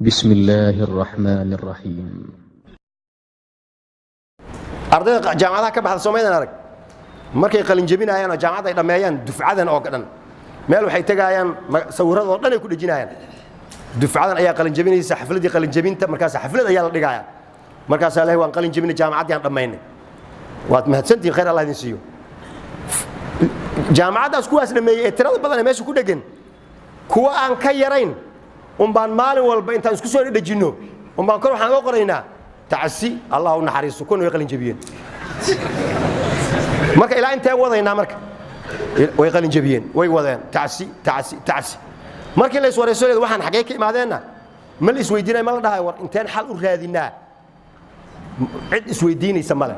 بسم الله الرحمن الرحيم. Ardayda jaamacadaha ka baxda Soomalidan arag, markay qalinjabinayaan oo jaamacadda ay dhammeeyaan, dufcadan oo dhan meel waxay tegaayaan, sawiradoo dhan ay ku dhejinayaan. Dufcadan ayaa qalinjabinaysa, xafladdii qalinjabinta. Markaas xaflad ayaa la dhigaaya, markaasaa lehay: "Waan qalinjabinay, jaamacaddii aan dhammaynay, waad mahadsantihin, khayr Allah idin siiyo." Jaamacaddaas kuwaas dhammeeyey ee tirada badan ee meesha ku dheggan, kuwa aan ka yarayn unbaan maalin walba intaan isku soo dhejinno unbaan kor waxaan uga qoraynaa tacsi, Allah u naxariisto, kuna way qalin jabiyeen. Marka ilaa intee wadaynaa? Marka way qalin jabiyeen, way wadeen tacsi, tacsi, tacsi. Markii la iswarayso leed, waxaan xaggee ka imaadeenna ma la isweydiinay, ma la dhahay: "War inteen xal u raadinaa?" Cid isweydiinaysa male.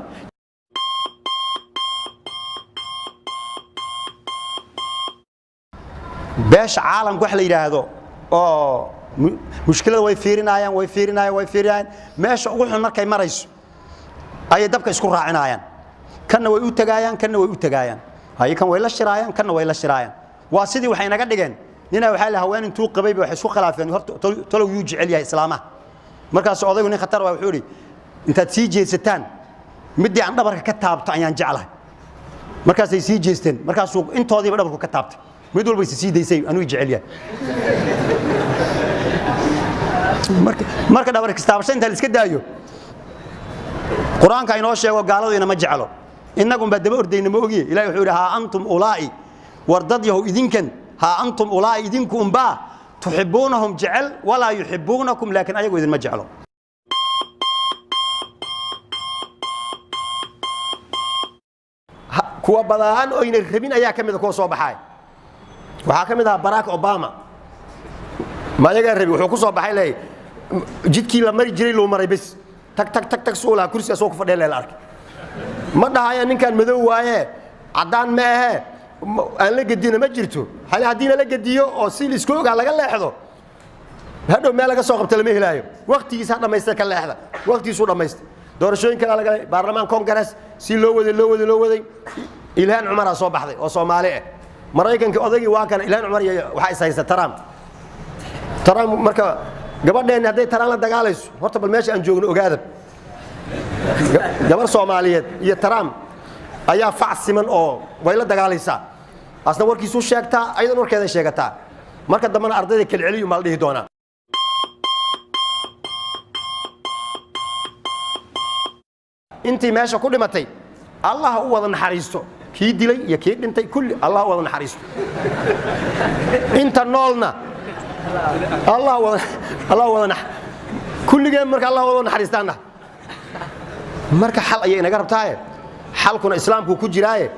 Beesha caalamka wax la yidhaahdo oo mushkilada way fiirinayaan, way fiirinayaan, way fiirinayaan. Meesha ugu xun markay marayso ayay dabka isku raacinayaan. Kanna way u tagaayaan, kanna way u tagaayaan, haye, kan way la shiraayaan, kanna way la shiraayaan. Waa sidii waxay naga dhigeen nina waxaa la haween intuu qabayba waxay isku khilaafeen horta talow yuu jecel yahay islaamaha. Markaas odaygu nin khatar waa, wuxuu yidhi: "Intaad sii jeesataan, midii aan dhabarka ka taabto ayaan jeclahay." Markaasay sii jeesteen, markaasuu intoodiiba dhabarku ka taabtay. Mid walba is sii daysay, anuu jecel yahay. Marka dhabar istaabasho inta la iska daayo, Qur-aanka inoo sheego gaaladu inama jeclo, innagun baa daba ordayna. Ma ogiye, Ilahi wuxuu yidhi: "Haa antum ulaa'i," war dad yahow idinkan, "haa antum ulaa'i," idinku unbaa "tuxibuunahum" jecel, "walaa yuxibuunakum," laakiin ayagu idinma jeclo. Kuwa badaan oyna rabin ayaa ka mida kuwa soo baxay. Waxaa ka mid ahaa Barack Obama. Ma ayagaa rabi? Wuxuu ku soo baxay leey jidkii la mari jiray loo maray bes, tag tag tag tag, suu lahaa kursi asoo ku fadhiya lee la arkay. Ma dhahaya ninkan madow waaye, caddaan ma ahe, aan la gedina ma jirto. Hal haddiina la gediyo oo si laisku ogaa laga leexdo, hadhow meel laga soo qabto lama helaayo. Waqtigiisa ha dhammaysta, ka leexda, waqtigiisuu dhammaystay. Doorashooyin kale lagalay, baarlamaan, congress, si loo waday, loo waday, loo waday, Ilhaan Cumaraa soo baxday oo Soomaali ah. Maraykanka odaygii waa kana, Ilhaan Cumar iyo waxaa is haysta Trump. Trump marka gabadheenni hadday Trump la dagaalayso, horta bal meesha aan joogno ogaada. Gabar Soomaaliyeed iyo Trump ayaa fac siman oo way la dagaalaysaa, asna warkiisuu sheegtaa, ayadan warkeeday sheegataa. Marka dambena ardayda kelceliyu maa la dhihi doonaa. Intii meesha ku dhimatay Allah u wada naxariisto, kii dilay iyo kii dhintay kulli Allah u wada naxariisto. Inta noolna Allah wada, Allah wada nax kulligeen. Marka Allah wada naxariistaana, marka xal ayay inaga rabtaaye, xalkuna islaamku ku jiraaye,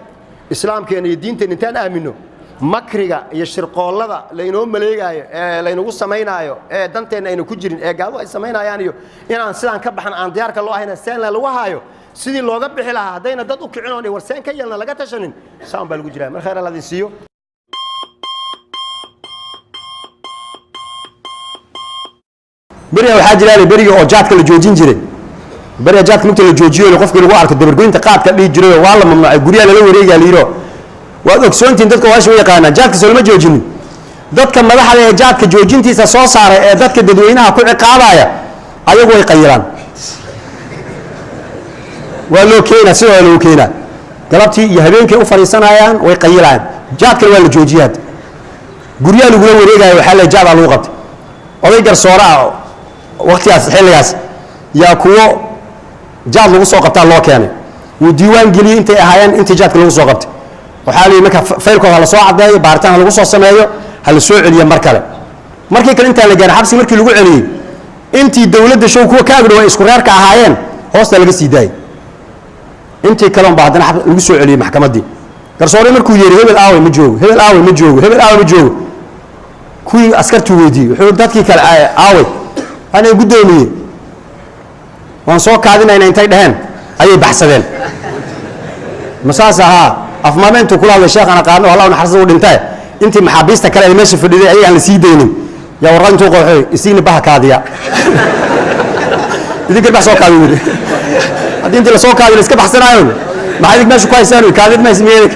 islaamkeena iyo diinteenna intaan aamino, makriga iyo shirqoollada laynoo maleegaayo ee laynagu samaynaayo ee danteenna ayna ku jirin ee gaaladu ay samaynayaan, iyo inaan sidaan ka baxan aan diyaarka loo ahayna, seen lagu haayo sidii looga bixi lahaa, haddayna dad u kicin oo war seen ka yeelna laga tashanin, saan baa lagu jiraa. Mar khayr Allah idin siiyo. Beriga waxaa jiraan beriga oo jaadka la joojin jiray, beriga jaadka markii la joojiyo, qofkii lagu arko dabargoynta qaadka dhihi jiray oo waa la mamnuucay, guryaha lala wareegaa la yidhi. Waad ogsoontihiin, dadka waasha u yaqaanaan, jaadka soo lama joojinin. Dadka madaxda ee jaadka joojintiisa soo saaray ee dadka dadweynaha ku ciqaabaya, ayagu way qayilaan. Waa loo keenaa, sidoo loo keenaa, galabtii iyo habeenkay u fadhiisanayaan, way qayilayaan. Jaadkana waa la joojiyay, hadda guryaha lagula wareegaya, waxaa la jaadaa lagu qabtay. Oday garsoore ah waqtigaas xilligaas yaa kuwo jaad lagu soo qabtaa loo keenay. Wuu diiwaan geliyey intay ahaayeen, intii jaadka lagu soo qabtay. Waxaa la yidhi marka faylkooda ha la soo caddeeyo, baaritaan ha lagu soo sameeyo, ha la soo celiyo mar kale. Markii kale intaan la gaarin, xabsi markii lagu celiyey, intii dowladda show kuwa ka agdhow ay isku reerka ahaayeen hoosta laga sii daayey. Intii kale unbaa haddana lagu soo celiyey maxkamaddii. Garsoore markuu yeehi: "Hebel aaway?" "Ma joogo." "Hebel aaway?" "Ma joogo." "Hebel aaway?" "Ma joogo." Kuwii askartuu weydiiyey, wuxuu: "Dadkii kale aaway?" "Anay guddoomiyey, waan soo kaadinayna," intay dheheen ayay baxsadeen. Ma saas ahaa? Afmaame intuu kula hadlay sheekh aan aqaano, Allah naxariista, u dhintay, intii maxaabiista kale ee meesha fadhiday ayaga aan la sii daynin yaa warqad intuu qoxoy: "Isiina baha kaadiya, idinka bax soo kaadi," yidhi. Haddii intii lasoo kaadiyo la iska baxsanaayo, maxaa idink meesha ku haysaan? Kaadid maysa miye?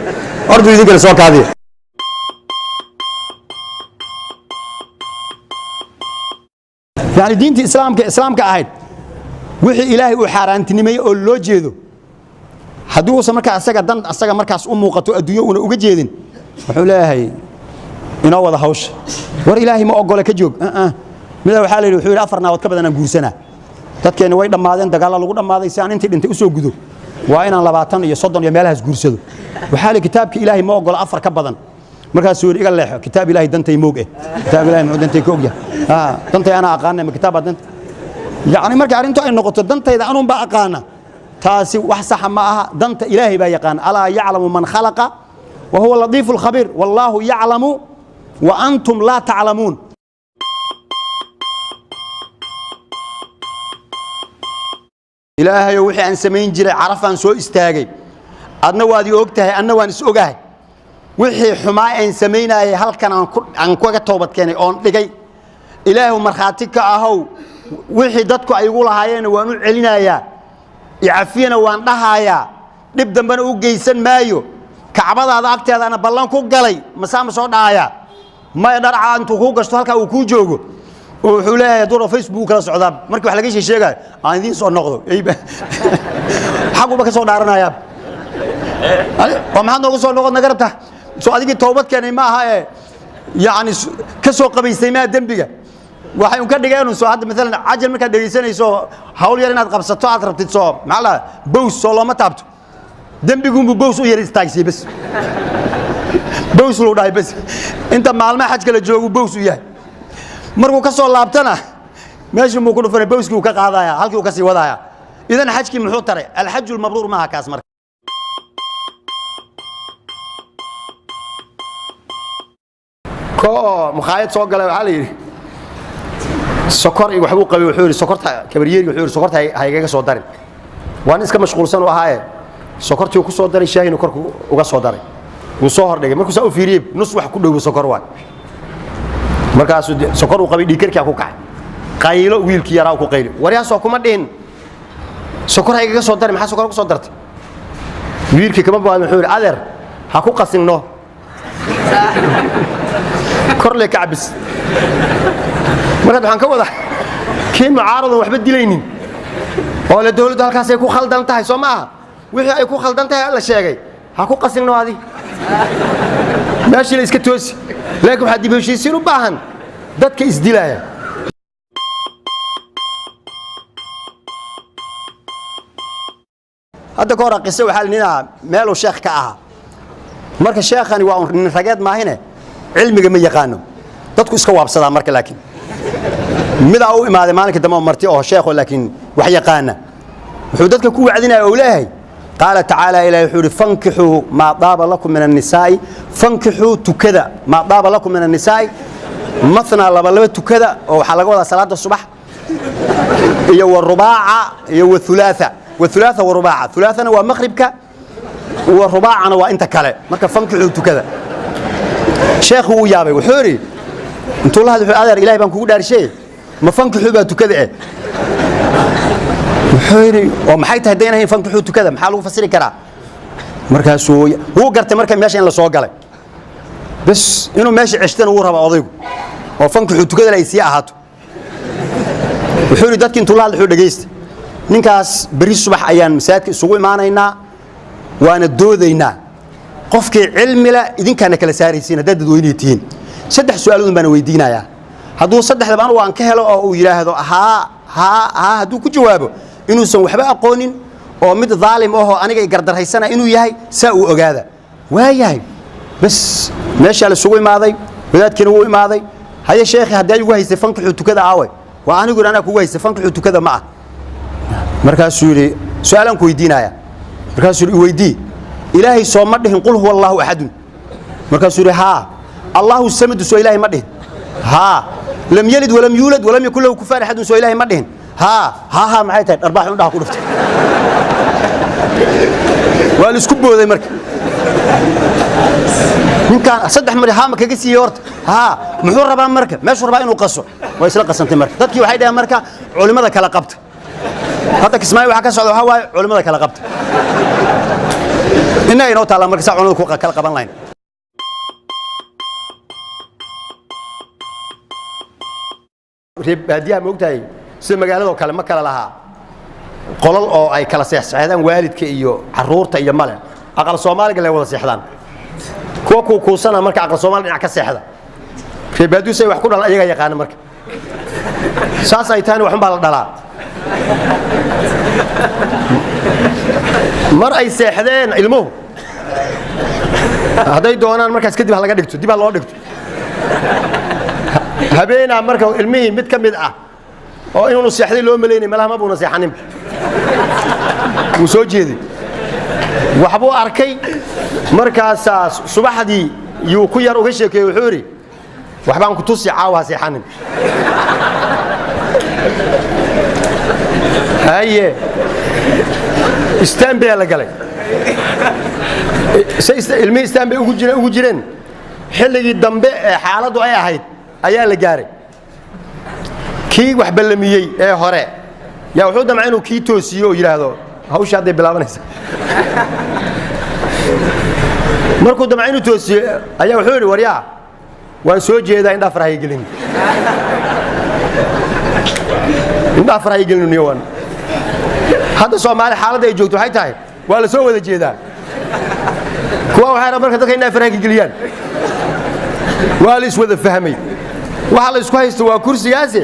Ordu idinka la soo kaadiya. Yani diintii islaamka ahayd wixii Ilaahay uu xaaraantinimeeyey oo loo jeedo, haddii uusan markaa asaga dan asaga markaas u muuqato adduunyo uuna uga jeedin, wuxuu leeyahay inoo wada hawsha. War Ilaahay ma ogole, ka joog. Mida waxaa la yidhi, wuxuu yidhi 4 naagood ka badan aan guursanaa. Dadkeenni way dhammaadeen, dagaalla lagu dhammaaday, si aan intii dhintay u soo gudo waa inaan 20 iyo 30 iyo meelahaas guursado. Waxaa la kitaabka Ilaahay ma ogola 4 ka badan. Markaasuu yidhi iga leexo, kitaab Ilaahay dantay moog eh, kitaab Ilaahay muxuu dantay ka ogyahay? Dantay anaa aqaana, ma kitaab baa danta? Yacni marka arrintu ay noqoto dantayda anuun baa aqaana, taasi wax saxa ma aha. Danta Ilaahay baa yaqaan. Alaa yaclamu man khalaqa wa huwa latiifu lkhabiir, wallaahu yaclamu wa antum laa taclamuun. Ilaahayow, wixii aan samayn jiray carafaan soo istaagay, adna waad ii og tahay, anna waan is ogahay. Wixii xumaa aan samaynayay halkan aan kaga toobad keenay oon dhigay. Ilaahu markhaati ka ahow, wixii dadku ay igu lahaayeenna waan u celinayaa, icafiyana waan dhahayaa, dhib dambena u geysan maayo, kacbadaada agteedaana ballan ku galay. Masaa ma soo dhahayaa? Maya, dharca intuu kuu gashto halkaa uu kuu joogo oo wuxuu leeyahay hadduu Facebook kala socdaa markii wax laga sheegayo aan idiin soo noqdo, xaguba ka soo dhaaranayaa. Oo maxaad noogu soo noqod naga rabtaa? Soo adigii toobad keenay ma aha ee yacni ka soo qabaystay maa dembiga? Waxay un ka dhigeen soo hadda maalan cajal markaad dhegaysanayso, hawl yar inaad qabsato aad rabtid, soo maxaa la bows soo looma taabto? Dembiguunbuu bows u yar istaagsiye, bas bows luu dhahay. Bas inta maalmaha xajka la joogu bows u yahay, markuu ka soo laabtana meeshii muu ku dhufanay, bowskii uu ka qaadaya, halkii uu ka sii wadaya. Idan xajkii muxuu taray? Alxaju lmabruur maaha kaas. Marka ko mukhaayad soo galay, waxaa la yidhi sokor iyo waxbuu qabay. Wuxuu yidhi sokorta kabaryeeri, wuxuu yidhi sokorta ha igaga soo darin. Waa nin iska mashquulsan u ahaaye, sokortii uu ku soo daray shaahinu korku uga soo daray, wuu soo hordhigay. Markuu saa u fiiriyey, nus wax ku dhow sokor waay. Markaasuu sokor uu qabay, dhiigkarkaa ku kacay, qaylo wiilkii yaraa ku qayli, waryaasoo kuma dhihin sokor ha igaga soo darin, maxaa sokor ku soo dartay? Wiilkii kama baadin, wuxuu yidhi adeer ha ku qasinno, korle ka cabis. Markaad waxaan ka wadaa kii mucaaradan waxba dilaynin oo le dawladdu halkaasay ku khaldan tahay, soo ma aha? Wixii ay ku khaldan tahay la sheegay, ha ku qasinno, adi meeshii la iska toosi. Laakiin waxaa dib heshiisiin u baahan dadka isdilaaya. Hadda ka hor qiso waxaa la ninaa meeluu sheekh ka ahaa. Marka sheekhani waa un nin rageed maahine, cilmiga ma yaqaano, dadku iska waabsadaa. Marka laakiin midaa u imaaday maalinka dambe oo marti oo sheekho laakiin wax yaqaana, wuxuu dadka ku wacdinaya oo leeyahay qaala tacaala, Ilahi wuxuu yidhi fankixuu maa daaba lakum min annisaa'i, fankixuu tukada, maa daaba lakum min annisaa'i mathnaa, laba laba tukada, oo waxaa laga wadaa salaada subax iyo wa rubaaca iyo wa thulaatha, wa thulaatha wa rubaaca. Thulaathana waa maqribka, wa rubaacana waa inta kale. Marka fankixuu tukada. Sheekhu wuu yaabay, wuxuu yidhi intuu la hadlay, wuxuu adeer Ilaahay baan kugu dhaarshay, ma fankixuu baa tukada eh? Wuxuu yidhi oo maxay tahay daynahayn fankixuu tukada, maxaa lagu fasiri karaa? Markaasuu wuu gartay marka meesha in la soo galay, bas inuu meesha ceshtana wuu rabaa odaygu oo fankixuu tukadana ay sii ahaato. Wuxuu yidhi dadki intuu la hadlay, wuxuu dhegaysta, ninkaas berri subax ayaan masaajidka isugu imaanaynaa, waana doodaynaa, qofkii cilmila idinkaana kala saaraysiin haddaad dadweynihi tihiin. 3 su'aaloodun baana weydiinayaa, hadduu saddexdaba anugu aan ka helo oo uu yidhaahdo haa haa haa, hadduu ku jawaabo inuusan waxba aqoonin oo mid daalim ahoo aniga i gardarraysana inuu yahay, saa uu ogaada. Waayahay, bas meeshaa la isugu imaaday, wadaadkiina wuu imaaday. Haye sheekhi, haddii igu haystay fankixuu tukada aawe? Waa anigu anaa kugu haystay, fankixuu tukada ma ah. Markaasuu yidhi su'aalaan ku weydiinaya. Markaasuu yidhi iweydii. Ilaahay soo ma dhihin qul huwa allaahu axadun? Markaasuu yidhi haa. Allahu samadu soo Ilaahay ma dhihin? Haa. Lam yalid walam yuulad walam yakun lahu kufaan axadun soo Ilaahay ma dhihin? Haa haa haa. Maxay tahay dharbaax indhaha ku dhuftay? Waa la isku booday. Marka ninkaan 3 mar haa ma kaga siiyey horta? Haa. Muxuu rabaa marka? Meeshuu rabaa inuu qaso. Waa isla qasantay. Marka dadkii waxay dhaheen marka culimmada kala qabta. Hadda Kismaayo waxaa ka socda waxaa waaye culimmada kala qabta. Innaga inoo taallaa marka saa culimmada ku kala qaban lahayn. Reer baadiyaha, ma ogtahay, sida magaaladoo kale ma kala lahaa qolal oo ay kala seexseexdaan waalidka iyo caruurta iyo male. Aqal Soomaaliga lay wada seexdaan. Kuwa kuukuusana marka aqal Soomaali dhinac ka seexda. Reer baadiyuhu say wax ku dhalan ayagaa yaqaana. Marka saas ay tahayna, waxun baa la dhalaa. Mar ay seexdeen ilmuhu, hadday doonaan markaas kadib ha laga dhigto, dib ha loo dhigto. Habeenaa marka ilmihii mid ka mid ah oo inuunu seexday loo malaynay, malaha ma buuna seexanin, wuu soo jeeday, waxbuu arkay. Markaasaa subaxdii yuu ku yar uga sheekeeyey. Wuxuu yidhi, "Waxbaan ku tusi, caawa ha seexanin." Haye, istaanbaa la galay. Say ilmihii istaanbay ugu jireen. Xilligii dambe ee xaaladdu ay ahayd ayaa la gaaray. Kii wax ballamiyey ee hore yaa wuxuu damcay inuu kii toosiyo oo yidhaahdo, "Hawsha hadday bilaabanaysa." Markuu damcay inuu toosiyo ayaa wuxuu yidhi, "Waryaa, waan soo jeedaa, indhaa faraha gelin, indhaha faraha gelin niyo." Waan hadda Soomaali xaaladda ay joogto waxay tahay, waa la soo wada jeedaa. Kuwa waxay rabaan marka dadka indhaha faraha ka geliyaan. Waa la iswada fahmay. Waxa la isku haysto waa kursigaasi.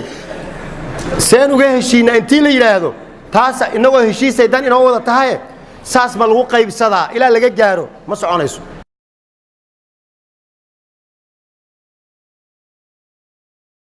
Seen uga heshiinaa intii la yidhaahdo, taas inagoo heshiisay dan inoo wada tahaye, saas ma lagu qaybsadaa ilaa laga gaaro, ma soconayso.